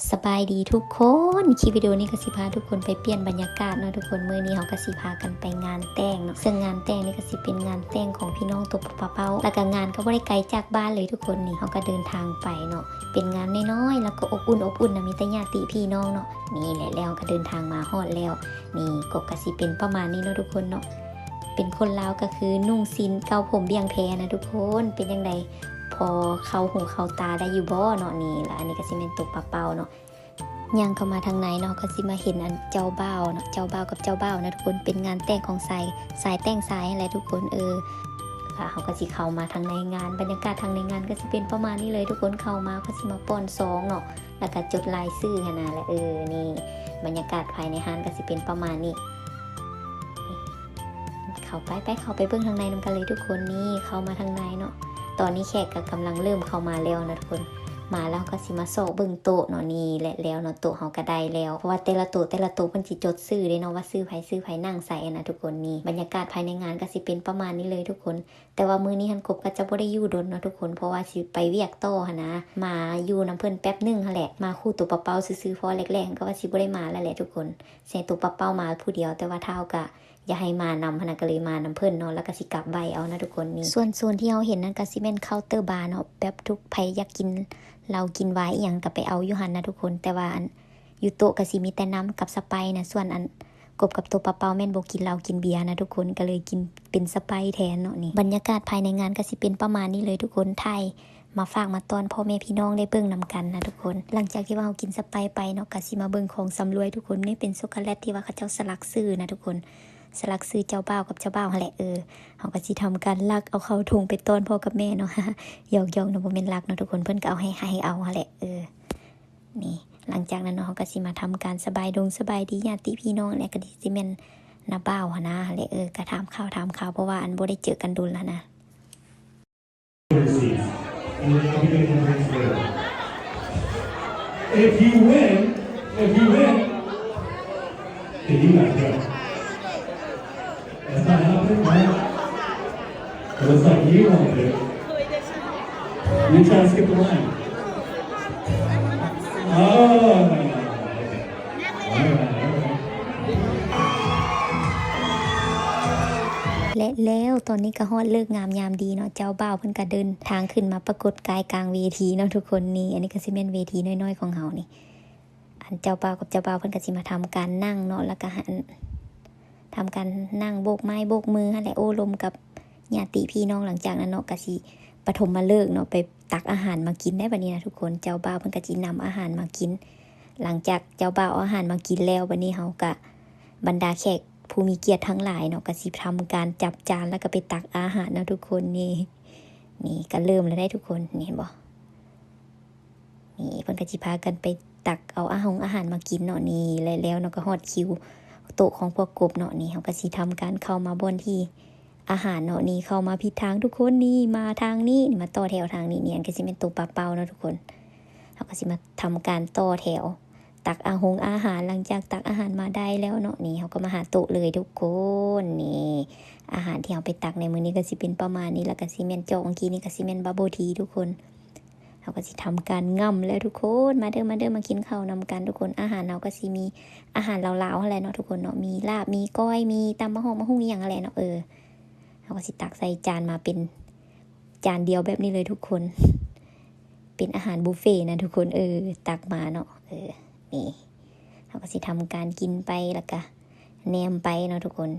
ສະບາຍດີທຸກຄົນ, ຄລິບວິດີໂອນີ້ກໍຊິພາທຸກຄົນໄປປ່ຽນບັນຍາກາດເນາະທຸກຄົນ. ມື້ນີ້ເຮົາກໍຊິພາກັນໄປງານແຕ່ງເນາະ, ເຊິ່ງງານແຕ່ງນີ້ກໍຊິເປັນງານແຕ່ງຂອງພີ່ນ້ອງໂຕປະເປົ້າ, ແລ້ວກໍງານກໍບໍ່ໄດ້ໄກຈາກບ້ານເລີຍທຸກຄົນ. ນີ້ເຮົາກໍເດີນທາງໄປເນາະ, ເປັນງານນ້ອຍໆ ແລ້ວກໍອົບອຸ່ນ ອົບອຸ່ນນະ, ມີແຕ່ຍາດຕິພີ່ນ້ອງເນາະ. ນີ້ແຫຼະ ແລ້ວກໍເດີນທາງມາຮອດແລ້ວ. ນີ້ກໍ ກໍຊິເປັນປະມານນີ້ເນາະທຸກຄົນເນາະ. ເປັນຄົນລາວກໍຄືນຸ່ງສິ້ນເກົ່າ ຜົມບ້ຽງແພນະທຸກຄົນ. ເປັນຈັ່ງໃດ ພໍເຂົ້າຫູເຂົ້າຕາໄດ້ຢູ່ບໍ່ເນາະ? ນີ້ລະ ອັນນີ້ກໍຊິແມ່ນໂຕປະເປົ້າເນາະ. ຍ່າງເຂົ້າມາທາງໃນເນາະ ເຮົາກໍຊິມາເຫັນອັນເຈົ້າບ່າວເນາະ, ເຈົ້າບ່າວກັບເຈົ້າບ່າວນະທຸກຄົນ. ເປັນງານແຕ່ງຂອງສາຍ ສາຍແຕ່ງສາຍຫັ້ນແຫຼະທຸກຄົນ. ເອີ ລະເຮົາກໍຊິເຂົ້າມາທາງໃນງານ, ບັນຍາກາດທາງໃນງານກໍຊິເປັນປະມານນີ້ເລີຍທຸກຄົນ. ເຂົ້າມາກໍຊິມາປ່ອນຊອງເນາະ ແລ້ວກໍຈົດລາຍຊື່ຫັ້ນນະ. ແລະ ເອີ ນີ້ບັນຍາກາດພາຍໃນຮ້ານກໍຊິເປັນປະມານນີ້. ເຂົ້າໄປ ໄປ ເຂົ້າໄປເບິ່ງທາງໃນນຳກັນເລີຍທຸກຄົນ. ນີ້ເຂົ້າມາທາງໃນເນາະ, ຕອນນີ້ແຂກກໍກຳລັງເລີ່ມເຂົ້າມາແລ້ວນະທຸກຄົນ. ມາແລ້ວເຮົາກໍຊິມາຊອກເບິ່ງໂຕະເນາະ. ນີ້ແຫຼະ ແລ້ວເນາະ, ໂຕະເຮົາກໍໄດ້ແລ້ວ ເພາະວ່າແຕ່ລະໂຕະ ແຕ່ລະໂຕະເພິ່ນຊິຈົດຊື່ເດ້ເນາະ ວ່າຊື່ໃຜຊື່ໃຜນັ່ງໃສຫັ້ນນະທຸກຄົນ. ນີ້ບັນຍາກາດພາຍໃນງານກໍຊິເປັນປະມານນີ້ເລີຍທຸກຄົນ. ແຕ່ວ່າມື້ນີ້ຫັ້ນກົບກໍຈະບໍ່ໄດ້ຢູ່ດົນເນາະທຸກຄົນ ເພາະວ່າຊິໄປວຽກຕໍ່ຫັ້ນນະ. ມາຢູ່ນຳເພິ່ນແປັບໜຶ່ງຫັ້ນແຫຼະ, ມາຄູ່ໂຕປະເປົ້າຊື່ໆ ເພາະວ່າແລກໆ ກໍວ່າຊິບໍ່ໄດ້ມາແລ້ວແຫຼະທຸກຄົນ. ໃສ່ໂຕປະເປົ້າມາຜູ້ດຽວ, ແຕ່ວ່າທ້າວກະຢາກໃຫ້ມານຳຫັ້ນນະ ກໍເລີຍມານຳເພິ່ນເນາະ, ແລ້ວກໍຊິກັບໄວເອົານະທຸກຄົນ. ນີ້ສ່ວນໂຊນທີ່ເຮົາເຫັນນັ້ນກໍຊິແມ່ນເຄົາເຕີບາເນາະ, ແບບທຸກໃຜຢາກກິນເຫຼົ້າກິນວາຍອີ່ຫຍັງກໍໄປເອົາຢູ່ຫັ້ນນະທຸກຄົນ. ແຕ່ວ່າອັນຢູ່ໂຕະກໍຊິມີແຕ່ນ້ຳກັບສະໄປນະ, ສ່ວນອັນ ກົບກັບໂຕປະເປົ້າແມ່ນບໍ່ກິນເຫຼົ້າກິນເບຍນະທຸກຄົນ, ກໍເລີຍກິນເປັນສະໄປແທນເນາະ. ນີ້ບັນຍາກາດພາຍໃນງານກໍຊິເປັນປະມານນີ້ເລີຍທຸກຄົນ, ຖ່າຍມາຝາກມາຕ້ອນພໍ່ແມ່ພີ່ນ້ອງໄດ້ເບິ່ງນຳກັນນະທຸກຄົນ. ຫຼັງຈາກທີ່ວ່າເຮົາກິນສະໄປໄປເນາະ, ກໍຊິມາເບິ່ງຂອງຊຳລວຍທຸກຄົນ. ນີ້ເປັນຊັອກໂກແລັດທີ່ວ່າເຂົາເຈົ້າສະຫຼັກຊື່ນະທຸກຄົນ, ສະຫຼັກຊື່ເຈົ້າບ່າວກັບເຈົ້າບ່າວຫັ້ນແຫຼະ. ເອີ ເຮົາກໍຊິທຳການລັກເອົາເຂົ້າຖົງໄປຕ້ອນພໍ່ກັບແມ່ເນາະ. ຢອກໆ ເນາະ, ບໍ່ແມ່ນລັກເນາະທຸກຄົນ, ເພິ່ນກໍເອົາໃຫ້ ໃຫ້ເອົາຫັ້ນແຫຼະ. ເອີ ນີ້ ຫຼັງຈາກນັ້ນເນາະ ເຮົາກໍຊິມາທຳການສະບາຍດົງສະບາຍດີຍາດຕິພີ່ນ້ອງ ແລະ ກໍຊິແມ່ນນ້າບ່າວຫັ້ນນາ ແລະ ເອີ ກໍຖາມຂ່າວ ຖາມຂ່າວ ເພາະວ່າ ອັນ ບໍ່ໄດ້ເຈີກັນດົນແລ້ວນະ. If you win, if you win, can you laugh? That's not happening, right? It looks like you want it. You trying to skip the line. Oh, no, no, no, no. All right, all right. ແລະແລ້ວຕອນນີ້ກໍຮອດເລີກງາມຍາມດີເນາະ, ເຈົ້າບ່າວເພິ່ນກໍເດີນທາງຂຶ້ນມາປາກົດກາຍກາງເວທີເນາະທຸກຄົນ. ນີ້ ອັນນີ້ກໍຊິແມ່ນເວທີນ້ອຍໆຂອງເຮົານີ້. ອັນເຈົ້າບ່າວກັບເຈົ້າບ່າວເພິ່ນກໍຊິມາທຳການນັ່ງເນາະ, ແລ້ວກໍ ທຳການນັ່ງໂບກໄມ້ໂບກມືຫັ້ນແຫຼະ, ໂອ້ລົມກັບຍາດຕິພີ່ນ້ອງ. ຫຼັງຈາກນັ້ນເນາະ ກໍຊິປະຖົມມະເລີກເນາະ, ໄປຕັກອາຫານມາກິນໄດ໋ບັດນີ້ນະທຸກຄົນ. ເຈົ້າບ່າວເພິ່ນກໍຊິນຳອາຫານມາກິນ. ຫຼັງຈາກເຈົ້າບ່າວເອົາອາຫານມາກິນແລ້ວ, ບັດນີ້ເຮົາກໍ ບັນດາແຂກຜູ້ມີກຽດທັງຫຼາຍເນາະ ກໍຊິທຳການຈັບຈານ ແລ້ວກໍໄປຕັກອາຫານເນາະທຸກຄົນ. ນີ້ ນີ້ກໍເລີ່ມແລ້ວໄດ໋ທຸກຄົນ, ນີ້ເຫັນບໍ່? ນີ້ເພິ່ນກໍຊິພາກັນໄປຕັກເອົາອາຫົງອາຫານມາກິນເນາະ. ນີ້ແລ້ວໆເນາະ ກໍຮອດຄິວໂຕະຂອງພວກກົບເນາະ. ນີ້ເຮົາກໍຊິທຳການເຂົ້າມາບ່ອນທີ່ອາຫານເນາະ. ນີ້ເຂົ້າມາຜິດທາງທຸກຄົນ, ນີ້ມາທາງນີ້, ນີ້ມາຕໍ່ແຖວທາງນີ້. ນີ້ອັນກໍຊິແມ່ນໂຕປາເປົ້າເນາະທຸກຄົນ. ເຮົາກໍຊິມາທຳການຕໍ່ແຖວ ຕັກອາຫົງອາຫານ. ຫຼັງຈາກຕັກອາຫານມາໄດ້ແລ້ວເນາະ, ນີ້ເຮົາກໍມາຫາໂຕະເລີຍທຸກຄົນ. ນີ້ອາຫານທີ່ເຮົາໄປຕັກໃນມື້ນີ້ກໍຊິເປັນປະມານນີ້, ແລ້ວກໍຊິແມ່ນຈອກມື້ກີ້ນີ້ກໍຊິແມ່ນບັບເບິນທີທຸກຄົນ. ເຮົາກໍຊິທຳການງ່ຳແລ້ວທຸກຄົນ. ມາເດີ ມາເດີ ມາກິນເຂົ້ານຳກັນທຸກຄົນ. ອາຫານເຮົາກໍຊິມີອາຫານລາວໆຫັ້ນແຫຼະເນາະທຸກຄົນເນາະ, ມີລາບ ມີກ້ອຍ ມີຕຳບັກຫອກ ໝາກຫຸ່ງ ອີ່ຫຍັງຫັ້ນແຫຼະເນາະ. ເອີ ເຮົາກໍຊິຕັກໃສ່ຈານມາເປັນ ຈານດຽວແບບນີ້ເລີຍທຸກຄົນ. ເປັນອາຫານບຸບເຟນະທຸກຄົນ. ເອີ ຕັກມາເນາະ. ເອີ ນີ້ ເຮົາກໍຊິທຳການກິນໄປ ແລ້ວກະແນມໄປເນາະທຸກຄົນ.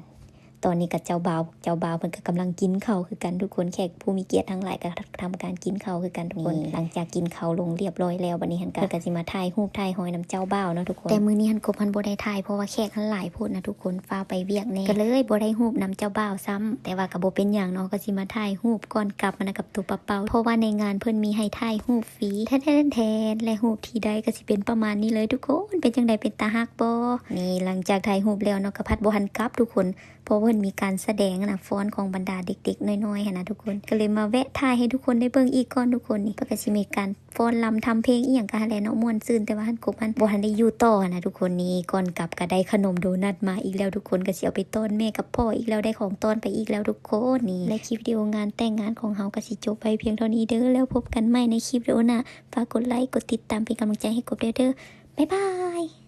ຕອນນີ້ກໍເຈົ້າບ່າວ ເຈົ້າບ່າວເພິ່ນກໍກຳລັງກິນເຂົ້າຄືກັນທຸກຄົນ. ແຂກຜູ້ມີກຽດທັງຫຼາຍກໍທຳການກິນເຂົ້າຄືກັນທຸກຄົນ. ນີ້ ຫຼັງຈາກກິນເຂົ້າລົງລຽບຮ້ອຍແລ້ວ, ບັດນີ້ຫັ້ນກໍ ເພິ່ນກໍຊິມາຖ່າຍຮູບຖ່າຍຮອຍນຳເຈົ້າບ່າວເນາະທຸກຄົນ. ແຕ່ມື້ນີ້ຫັ້ນກົບຫັ້ນບໍ່ໄດ້ຖ່າຍ ເພາະວ່າແຂກຫັ້ນຫຼາຍໂພດນະທຸກຄົນ. ຟ້າວໄປວຽກແດ່ ກໍເລີຍບໍ່ໄດ້ຮູບນຳເຈົ້າບ່າວຊ້ຳ. ແຕ່ວ່າກໍບໍ່ເປັນຫຍັງເນາະ, ກໍຊິມາຖ່າຍຮູບກ່ອນກັບຫັ້ນນະ ກັບໂຕປາເປົ້າ, ເພາະວ່າໃນງານເພິ່ນມີໃຫ້ຖ່າຍຮູບຟຣີແທ້ໆ. ແລະ ຮູບທີ່ໄດ້ກໍຊິເປັນປະມານນີ້ເລີຍທຸກຄົນ. ເປັນຈັ່ງໃດ ເປັນຕາຮັກບໍ່? ນີ້ ຫຼັງຈາກຖ່າຍຮູບແລ້ວເນາະ ກໍພັດບໍ່ທັນກັບທຸກຄົນ, ເພາະວ່າ พิ่ນມີການສະແດງນະ ຟ້ອນຂອງບັນດາເດັກໆນ້ອຍໆຫັ້ນນະທຸກຄົນ ກໍເລີຍມາແວະຖ່າຍໃຫ້ທຸກຄົນໄດ້ເບິ່ງອີກກ່ອນທຸກຄົນ. ນີ້ເພິ່ນກໍຊິມີການຟ້ອນລຳທຳເພງອີ່ຫຍັງກໍຫັ້ນແຫຼະເນາະ ມ່ວນຊື່ນ ແຕ່ວ່າຫັ້ນກົບຫັ້ນບໍ່ທັນໄດ້ຢູ່ຕໍ່ຫັ້ນນະທຸກຄົນ. ນີ້ກ່ອນກັບກໍໄດ້ຂະໜົມໂດນັດມາອີກແລ້ວທຸກຄົນ ກໍຊິເອົາໄປຕ້ອນແມ່ກັບພໍ່ອີກແລ້ວ ໄດ້ຂອງຕ້ອນໄປອີກແລ້ວທຸກຄົນ. ນີ້ ແລະ ຄລິບວິດີໂອງານແຕ່ງງານຂອງເຮົາກໍຊິຈົບໄວ້ພຽງເທົ່ານີ້ເດີ ແລ້ວພົບກັນໃໝ່ໃນຄລິບວິດີໂອໜ້າ. ຝາກກົດໄລ ກົດຕິດຕາມເປັນກຳລັງໃຈໃຫ້ກົບແດ່ເດີ. ບາຍບາຍ.